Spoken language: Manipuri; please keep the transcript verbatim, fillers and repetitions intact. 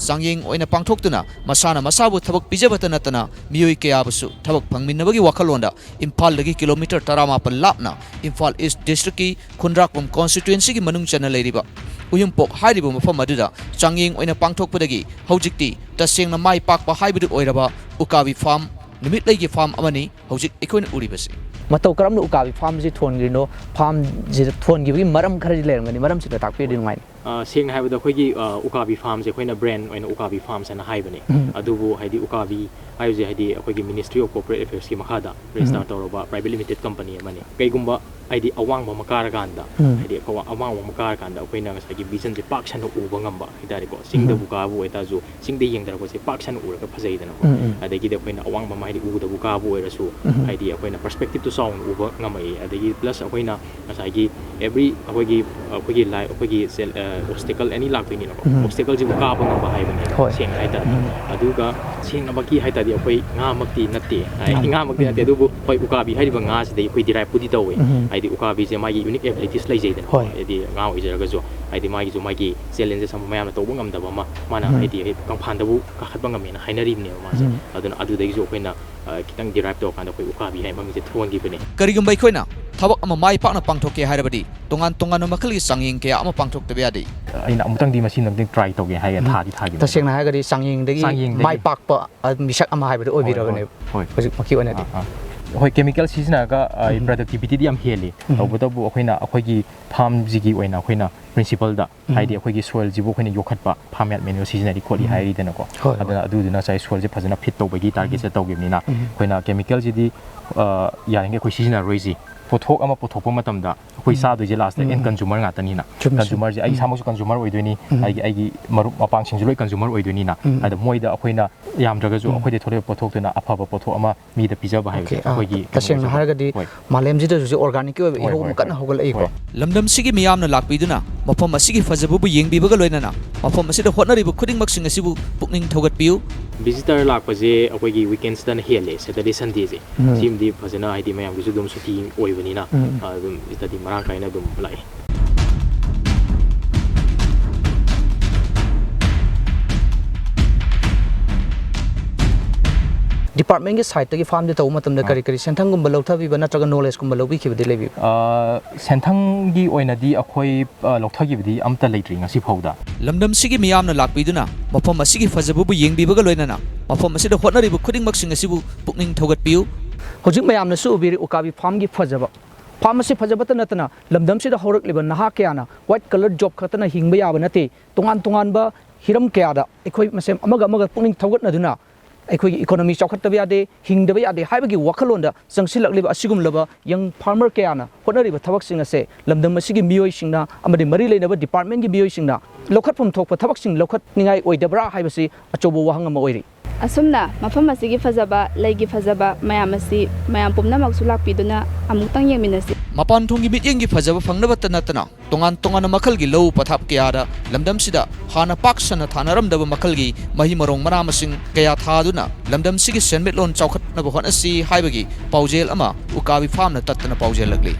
ꯆꯥꯡꯌꯦꯡ ꯑꯣꯏꯅ ꯄꯥꯡꯊꯣꯛꯇꯨꯅ ꯃꯁꯥꯅ ꯃꯁꯥꯕꯨ ꯊꯕꯛ ꯄꯤꯖꯕꯇ ꯅꯠꯇꯅ ꯃꯤꯑꯣꯏ ꯀꯌꯥꯕꯨꯁꯨ ꯊꯕꯛ ꯐꯪꯃꯤꯟꯅꯕꯒꯤ ꯋꯥꯈꯜꯂꯣꯟꯗ ꯏꯝꯐꯥꯜꯗꯒꯤ ꯀꯤꯂꯣꯃꯤꯇꯔ ꯇꯔꯥꯃꯥꯄꯜ ꯂꯥꯞꯅ ꯏꯝꯐꯥꯜ ꯏꯁ ꯗꯤꯁꯇ꯭ꯔꯤꯛꯀꯤ ꯈꯨꯟꯗ꯭ꯔꯥꯛꯄꯝ ꯀꯣꯟꯁꯇꯤꯇ꯭ꯋꯦꯟꯁꯤꯒꯤ ꯃꯅꯨꯡ ꯆꯟꯅ ꯂꯩꯔꯤꯕ ꯎꯌꯨꯝꯄꯣꯛ ꯍꯥꯏꯔꯤꯕ ꯃꯐꯝ ꯑꯗꯨꯗ ꯆꯥꯡꯌꯦꯡ ꯑꯣꯏꯅ ꯄꯥꯡꯊꯣꯛꯄꯗꯒꯤ ꯍꯧꯖꯤꯛꯇꯤ ꯇꯁꯦꯡꯅ ꯃꯥꯏ ꯄꯥꯛꯄ ꯍꯥꯏꯕꯗꯨ ꯑꯣꯏꯔꯕ ꯎꯀꯥꯕꯤ ꯐꯥꯔꯝ, ꯅꯨꯃꯤꯠꯂꯩꯒꯤ ꯐꯥꯔꯝ ꯑꯃꯅꯤ ꯍꯧꯖꯤꯛ ꯑꯩꯈꯣꯏꯅ ꯎꯔꯤꯕꯁꯤ꯫ ꯃꯇꯧ ꯀꯔꯝꯅ ꯎꯀꯥꯕꯤ ꯐꯥꯔꯝꯁꯤ ꯊꯣꯟꯈ꯭ꯔꯤꯅꯣ? ꯐꯥꯔꯝꯁꯤꯗ ꯊꯣꯟꯈꯤꯕꯒꯤ ꯃꯔꯝ ꯈꯔꯗꯤ ꯂꯩꯔꯝꯒꯅꯤ, ꯃꯔꯝꯁꯤꯗ ꯇꯥꯛꯄꯤꯔꯗꯤ ꯅꯨꯡꯉꯥꯏꯅꯤ꯫ ꯑ, ꯁꯦꯡꯅ ꯍꯥꯏꯕꯗ ꯑꯩꯈꯣꯏꯒꯤ, ꯑ, ꯎꯀꯥꯕꯤ ꯐꯥꯔꯝꯁꯦ ꯑꯩꯈꯣꯏꯅ ꯕ꯭ꯔꯦꯟ ꯑꯣꯏꯅ ꯎꯀꯥꯕꯤ ꯐꯥꯔꯝꯁ ꯍꯥꯏꯅ ꯍꯥꯏꯕꯅꯤ꯫ ꯎꯝ꯫ ꯑꯗꯨꯕꯨ ꯍꯥꯏꯗꯤ ꯎꯀꯥꯕꯤ ꯍꯥꯏꯕꯁꯦ ꯍꯥꯏꯗꯤ ꯑꯩꯈꯣꯏꯒꯤ Ministry of Corporate Affairsꯀꯤ ꯃꯈꯥꯗ register ꯎꯝ꯫ ꯇꯧꯔꯕ private limited company ꯑꯃꯅꯤ꯫ ꯀꯩꯒꯨꯝꯕ ꯍꯥꯏꯗꯤ ꯑꯋꯥꯡꯕ ꯑꯃ ꯀꯥꯔꯀꯥꯟꯗ, ꯎꯝ꯫ ꯍꯥꯏꯗꯤ ꯑꯋꯥ-, ꯑꯋꯥꯡꯕ ꯑꯃ ꯀꯥꯔꯀꯥꯟꯗ ꯑꯩꯈꯣꯏꯅ ꯉꯁꯥꯏꯒꯤ visionꯁꯦ ꯄꯥꯛ ꯁꯟꯅ ꯎꯕ ꯉꯝꯕ ꯍꯥꯏꯇꯥꯔꯦꯀꯣ꯫ ꯆꯤꯡꯗꯕꯨ ꯎꯝ꯫ ꯀꯥꯕ ꯑꯣꯏꯇꯥꯔꯁꯨ ꯆꯤꯡꯗ ꯌꯦꯡꯊꯔꯛꯄꯁꯦ ꯄꯥꯛ ꯁꯟꯅ ꯎꯔꯒ ꯐꯖꯩꯗꯅꯀꯣ꯫ ꯎꯝ, ꯎꯝ꯫ ꯑꯗꯒꯤꯗꯤ ꯑꯩꯈꯣꯏꯅ ꯑꯋꯥꯡꯕ ꯑꯃ ꯍꯥꯏꯗꯤ ꯎꯗꯕꯨ ꯀꯥꯕ ꯑꯣꯏꯔꯁꯨ, ꯎꯝ꯫ ꯍꯥꯏꯗꯤ ꯑꯩꯈꯣꯏꯅ perspectiveꯇꯨ ꯆꯥꯎꯅ ꯎꯕ ꯉꯝꯃꯛꯏ꯫ ꯑꯗꯒꯤ plus ꯑꯩꯈꯣꯏꯅ ꯉꯁꯥꯏꯒꯤ every ꯑꯩꯈꯣꯏꯒꯤ, ꯑꯩꯈꯣꯏꯒꯤ ꯂꯥꯏ-, ꯑꯩꯈꯣꯏꯒꯤ ꯆꯦꯜ-, ꯑ, obstacle any ꯂꯥꯛꯇꯣꯏꯅꯤꯅꯀꯣ꯫ ꯎꯝ꯫ Obstacleꯁꯤꯕꯨ ꯀꯥꯕ ꯉꯝꯕ ꯍꯥꯏꯕꯅꯦꯕ, ꯍꯣꯏ꯫ ꯁꯦꯡꯅ ꯍꯥꯏꯇꯥꯔꯗꯤ꯫ ꯎꯝ꯫ ꯑꯗꯨꯒ ꯁꯦꯡꯅꯃꯛꯀꯤ ꯍꯥꯏꯇꯥꯔꯗꯤ ꯑꯩꯈꯣꯏ ꯉꯥꯃꯛꯇꯤ ꯅꯠꯇꯦ꯫ ꯑ, ꯎꯝ꯫ ꯉꯥꯃꯛꯇꯤ ꯅꯠꯇꯦ, ꯎꯝ꯫ ꯑꯗꯨꯕꯨ ꯍꯣꯏ, ꯎꯀꯥꯕꯤ ꯍꯥꯏꯔꯤꯕ ꯉꯥꯁꯤꯗꯒꯤ ꯑꯩꯈꯣꯏ deriveꯄꯨꯗꯤ ꯇꯧꯋꯦ꯫ ꯎꯝ꯫ ꯍꯥꯏꯗꯤ ꯎꯀꯥꯕꯤꯁꯦ ꯃꯥꯒꯤ unique abilities ꯂꯩꯖꯩꯗꯅꯀꯣ꯫ ꯍꯣꯏ꯫ ꯍꯥꯏꯗꯤ ꯉꯥ ꯑꯣꯏꯖꯔꯒꯁꯨ, ꯍꯥꯏꯗꯤ ꯃꯥꯒꯤꯁꯨ ꯃꯥꯒꯤ challenges ꯑꯃ ꯃꯌꯥꯝꯅ ꯇꯧꯕ ꯉꯝꯗꯕ ꯑꯃ, ꯃꯥꯅ ꯎꯝ꯫ ꯍꯥꯏꯗꯤ ꯀꯪꯐꯥꯟꯗꯕꯨ ꯀꯥꯈꯠꯄ ꯉꯝꯃꯦꯅ ꯍꯥꯏꯅꯔꯤꯕꯅꯦꯕ ꯃꯥꯁꯦ꯫ ꯎꯝ꯫ ꯑꯗꯨꯅ ꯑꯗꯨꯗꯒꯤꯁꯨ ꯑꯩꯈꯣꯏꯅ, ꯑ, ꯈꯤꯇꯪ derive ꯇꯧꯔꯀꯥꯟꯗ ꯑꯩꯈꯣꯏ ꯎꯀꯥꯕꯤ ꯍꯥꯏꯕ ꯃꯃꯤꯡꯁꯦ ꯊꯣꯟꯈꯤꯕꯅꯤ꯫ ꯀꯔꯤꯒꯨꯝꯕ ꯑꯩꯈꯣꯏꯅ ꯊꯕꯛ ꯑꯃ ꯃꯥꯏ ꯄꯥꯛꯅ ꯄꯥꯡꯊꯣꯛꯀꯦ ꯍꯥꯏꯔꯕꯗꯤ ꯇꯣꯉꯥꯟ ꯇꯣꯉꯥꯟꯕ ꯃꯈꯜꯒꯤ ꯆꯥꯡꯌꯦꯡ ꯀꯌꯥ ꯑꯃ ꯄꯥꯡꯊꯣꯛꯇꯕ ꯌꯥꯗꯦ꯫ ꯑꯩꯅ ꯑꯃꯨꯛꯇꯪꯗꯤ ꯃꯁꯤ ꯑꯃꯨꯛꯇꯪ try ꯇꯧꯒꯦ ꯍꯥꯏꯌꯦ, ꯎꯝ꯫ ꯊꯥꯗꯤ ꯊꯥꯈꯤꯕꯅꯦ꯫ ꯇꯁꯦꯡꯅ ꯍꯥꯏꯔꯒꯗꯤ ꯆꯥꯡꯌꯦꯡꯗꯒꯤ ꯆꯥꯡꯌꯦꯡꯗꯒꯤ꯫ ꯃꯥꯏ ꯄꯥꯛꯄ, ꯑ, ꯃꯤꯁꯛ ꯑꯃ ꯍꯥꯏꯕꯗꯨ ꯍꯣꯏ, ꯍꯣꯏ, ꯑꯣꯏꯕꯤꯔꯕꯅꯦꯕ ꯍꯣꯏ꯫ ꯍꯧꯖꯤꯛꯃꯛꯀꯤ ꯑꯣꯏꯅꯗꯤ꯫ ꯑꯥ, ꯑꯥ꯫ ꯍꯣꯏ, chemicalꯁ ꯁꯤꯖꯤꯟꯅꯔꯒ, ꯑ, ꯎꯝ꯫ Productivityꯗꯤ ꯌꯥꯝ ꯍꯦꯜꯂꯤ꯫ ꯎꯝ꯫ ꯇꯧꯕꯇꯕꯨ ꯑꯩꯈꯣꯏꯅ ꯑꯩꯈꯣꯏꯒꯤ farmꯁꯤꯒꯤ ꯑꯣꯏꯅ ꯑꯩꯈꯣꯏꯅ principleꯗ, ꯎꯝ꯫ ꯍꯥꯏꯗꯤ ꯑꯩꯈꯣꯏꯒꯤ soilꯁꯤꯕꯨ ꯑꯩꯈꯣꯏꯅ ꯌꯣꯛꯈꯠꯄ, farm yard manure ꯁꯤꯖꯤꯟꯅꯔꯤ ꯈꯣꯠꯂꯤ ꯎꯝ꯫ ꯍꯥꯏꯔꯤꯗꯅꯀꯣ꯫ ꯍꯣꯏ, ꯍꯣꯏ꯫ ꯑꯗꯨꯅ ꯑꯗꯨꯗꯨꯅ ꯉꯁꯥꯏ soilꯁꯦ ꯐꯖꯅ fit ꯇꯧꯕꯒꯤ targetꯁꯦ ꯎꯝ꯫ ꯇꯧꯈꯤꯕꯅꯤꯅ ꯎꯝ꯫ ꯑꯩꯈꯣꯏꯅ chemicalꯁꯤꯗꯤ, ꯑ, ꯌꯥꯔꯤꯉꯩ ꯑꯩꯈꯣꯏ ꯁꯤꯖꯤꯟꯅꯔꯣꯏꯁꯤ꯫ ꯄꯣꯠꯊꯣꯛ ꯑꯃ ꯄꯨꯊꯣꯛꯄ ꯃꯇꯝꯗ ꯑꯩꯈꯣꯏ ꯎꯝ꯫ ꯆꯥꯗꯣꯏꯁꯦ lastꯇ end ꯎꯝ꯫ Consumer ꯉꯥꯛꯇꯅꯤꯅ꯫ ꯆꯨꯝꯃꯦ, ꯆꯨꯝꯃꯦ꯫ Consumerꯁꯦ ꯑꯩ ꯎꯝ꯫ ꯏꯁꯥꯃꯛꯁꯨ consumer ꯑꯣꯏꯗꯣꯏꯅꯤ, ꯎꯝ꯫ ꯑꯩꯒꯤ, ꯑꯩꯒꯤ ꯃꯔꯨꯞ ꯃꯄꯥꯡꯁꯤꯡꯁꯨ ꯂꯣꯏ consumer ꯑꯣꯏꯗꯣꯏꯅꯤꯅ꯫ ꯎꯝ꯫ ꯑꯗ ꯃꯣꯏꯗ ꯑꯩꯈꯣꯏꯅ ꯌꯥꯝꯗ꯭ꯔꯒꯁꯨ ꯎꯝ꯫ ꯑꯩꯈꯣꯏꯗ ꯊꯣꯛꯂꯛꯏꯕ ꯄꯣꯠꯊꯣꯛꯇꯨꯅ ꯑꯐꯕ ꯄꯣꯠꯊꯣꯛ ꯑꯃ ꯃꯤꯗ ꯄꯤꯖꯕ ꯍꯥꯏꯕꯁꯦ ꯑꯣꯀꯦ, ꯑꯥ, ꯑꯩꯈꯣꯏꯒꯤ ꯀꯩꯅꯣ ꯇꯁꯦꯡꯅ ꯑꯣꯏꯖꯕ꯫ ꯍꯥꯏꯔꯒꯗꯤ ꯍꯣꯏ꯫ ꯃꯥꯂꯦꯝꯁꯤꯗ ꯍꯧꯖꯤꯛ organicꯀꯤ ꯑꯣꯏꯕ ꯍꯣꯏ, ꯏꯍꯧ ꯍꯣꯏ, ꯑꯃ ꯀꯟꯅ ꯍꯣꯏ꯫ ꯍꯧꯒꯠꯂꯛꯏꯀꯣ꯫ ꯍꯣꯏ꯫ ꯂꯝꯗꯝꯁꯤꯒꯤ ꯃꯤꯌꯥꯝꯅ ꯂꯥꯛꯄꯤꯗꯨꯅ ꯃꯐꯝ ꯑꯁꯤꯒꯤ ꯐꯖꯕꯕꯨ ꯌꯦꯡꯕꯤꯕꯒ ꯂꯣꯏꯅꯅ ꯃꯐꯝ ꯑꯁꯤꯗ ꯍꯣꯠꯅꯔꯤꯕ ꯈꯨꯗꯤꯡꯃꯛꯁꯤꯡ ꯑꯁꯤꯕꯨ ꯄꯨꯛꯅꯤꯡ ꯊꯧꯒꯠꯄꯤꯌꯨ꯫ Visitor ꯂꯥꯛꯄꯁꯦ ꯑꯩꯈꯣꯏꯒꯤ weekendꯁꯇꯅ ꯍꯦꯜꯂꯦ, Saturday Sundayꯁꯦ꯫ ꯎꯝ꯫ ꯁꯤꯃꯗꯤ ꯐꯖꯅ ꯍꯥꯏꯗꯤ ꯃꯌꯥꯝꯒꯤꯁꯨ ꯑꯗꯨꯝ ꯁꯨꯇꯤ ꯑꯣꯏꯕꯅꯤꯅ, ꯎꯝ꯫ ꯑ, ꯑꯗꯨꯝ study ꯃꯔꯥꯡ ꯀꯥꯏꯅ ꯑꯗꯨꯝ ꯂꯥꯛꯑꯦ꯫ Department ꯀꯤ side ꯇꯒꯤ farm ꯗꯤ ꯇꯧꯕ ꯃꯇꯝꯗ ꯑꯥ꯫ ꯀꯔꯤ ꯀꯔꯤ ꯁꯦꯟꯊꯪꯒꯨꯝꯕ ꯂꯧꯊꯕꯤꯕ ꯅꯠꯇ꯭ꯔꯒ knowledge ꯀꯨꯝꯕ ꯂꯧꯕꯤꯈꯤꯕꯗꯤ ꯂꯩꯕꯤꯕ꯭ꯔꯥ? ꯑ, ꯁꯦꯟꯊꯪꯒꯤ ꯑꯣꯏꯅꯗꯤ ꯑꯩꯈꯣꯏ, ꯑ, ꯂꯧꯊꯈꯤꯕꯗꯤ ꯑꯝꯇ ꯂꯩꯇ꯭ꯔꯤ ꯉꯁꯤ ꯐꯥꯎꯗ꯫ ꯂꯝꯗꯝꯁꯤꯒꯤ ꯃꯤꯌꯥꯝꯅ ꯂꯥꯛꯄꯤꯗꯨꯅ ꯃꯐꯝ ꯑꯁꯤꯒꯤ ꯐꯖꯕꯕꯨ ꯌꯦꯡꯕꯤꯕꯒ ꯂꯣꯏꯅꯅ ꯃꯐꯝ ꯑꯁꯤꯗ ꯍꯣꯠꯅꯔꯤꯕ ꯈꯨꯗꯤꯡꯃꯛꯁꯤꯡ ꯑꯁꯤꯕꯨ ꯄꯨꯛꯅꯤꯡ ꯊꯧꯒꯠꯄꯤꯌꯨ꯫ ꯍꯧꯖꯤꯛ ꯃꯌꯥꯝꯅꯁꯨ ꯎꯕꯤꯔꯤ ꯎꯀꯥꯕꯤ farm ꯒꯤ ꯐꯖꯕ꯫ Farm ꯑꯁꯤ ꯐꯖꯕꯇ ꯅꯠꯇꯅ ꯂꯝꯗꯝꯁꯤꯗ ꯍꯧꯔꯛꯂꯤꯕ ꯅꯍꯥ ꯀꯌꯥꯅ white collar job ꯈꯛꯇꯅ ꯍꯤꯡꯕ ꯌꯥꯕ ꯅꯠꯇꯦ꯫ ꯇꯣꯉꯥꯟ ꯇꯣꯉꯥꯟꯕ ꯍꯤꯔꯝ ꯀꯌꯥꯗ ꯑꯩꯈꯣꯏ ꯃꯁꯦꯟ ꯑꯃꯒ ꯑꯃꯒ ꯄꯨꯛꯅꯤꯡ ꯊꯧꯒꯠꯅꯗꯨꯅ ꯑꯩꯈꯣꯏꯒꯤ economy ꯆꯥꯎꯈꯠꯇꯕ ꯌꯥꯗꯦ, ꯍꯤꯡꯗꯕ ꯌꯥꯗꯦ ꯍꯥꯏꯕꯒꯤ ꯋꯥꯈꯜꯂꯣꯟꯗ ꯆꯪꯁꯤꯜꯂꯛꯂꯤꯕ ꯑꯁꯤꯒꯨꯝꯂꯕ young farmer ꯀꯌꯥꯅ ꯍꯣꯠꯅꯔꯤꯕ ꯊꯕꯛꯁꯤꯡ ꯑꯁꯦ ꯂꯝꯗꯝ ꯑꯁꯤꯒꯤ ꯃꯤꯑꯣꯏꯁꯤꯡꯅ ꯑꯃꯗꯤ ꯃꯔꯤ ꯂꯩꯅꯕ department ꯀꯤ ꯃꯤꯑꯣꯏꯁꯤꯡꯅ ꯂꯧꯈꯠꯐꯝ ꯊꯣꯛꯄ ꯊꯕꯛꯁꯤꯡ ꯂꯧꯈꯠꯅꯤꯡꯉꯥꯏ ꯑꯣꯏꯗꯕ꯭ꯔꯥ ꯍꯥꯏꯕꯁꯤ ꯑꯆꯧꯕ ꯋꯥꯍꯪ ꯑꯃ ꯑꯣꯏꯔꯤ꯫ ꯑꯁꯨꯝꯅ ꯃꯐꯝ ꯑꯁꯤꯒꯤ ꯐꯖꯕ, ꯂꯩꯒꯤ ꯐꯖꯕ ꯃꯌꯥꯝ ꯑꯁꯤ ꯃꯌꯥꯝ ꯄꯨꯝꯅꯃꯛꯁꯨ ꯂꯥꯛꯄꯤꯗꯨꯅ ꯑꯃꯨꯛꯇꯪ ꯌꯦꯡꯃꯤꯟꯅꯁꯤ꯫ ꯃꯄꯥꯟ ꯊꯣꯡꯒꯤ ꯃꯤꯠꯌꯦꯡꯒꯤ ꯐꯖꯕ ꯐꯪꯅꯕꯇ ꯅꯠꯇꯅ ꯇꯣꯉꯥꯟ ꯇꯣꯉꯥꯟꯕ ꯃꯈꯜꯒꯤ ꯂꯧ ꯄꯊꯥꯞ ꯀꯌꯥꯗ ꯂꯝꯗꯝꯁꯤꯗ ꯍꯥꯟꯅ ꯄꯥꯛ ꯁꯟꯅ ꯊꯥꯅꯔꯝꯗꯕ ꯃꯈꯜꯒꯤ ꯃꯍꯩ ꯃꯔꯣꯡ ꯃꯅꯥ ꯃꯁꯤꯡ ꯀꯌꯥ ꯊꯥꯗꯨꯅ ꯂꯝꯗꯝꯁꯤꯒꯤ ꯁꯦꯟꯃꯤꯠꯂꯣꯟ ꯆꯥꯎꯈꯠꯅꯕ ꯍꯣꯠꯅꯁꯤ ꯍꯥꯏꯕꯒꯤ ꯄꯥꯎꯖꯦꯜ ꯑꯃ ꯎꯀꯥꯕꯤ farm ꯅ ꯇꯠꯇꯅ ꯄꯥꯎꯖꯦꯜꯂꯛꯂꯤ꯫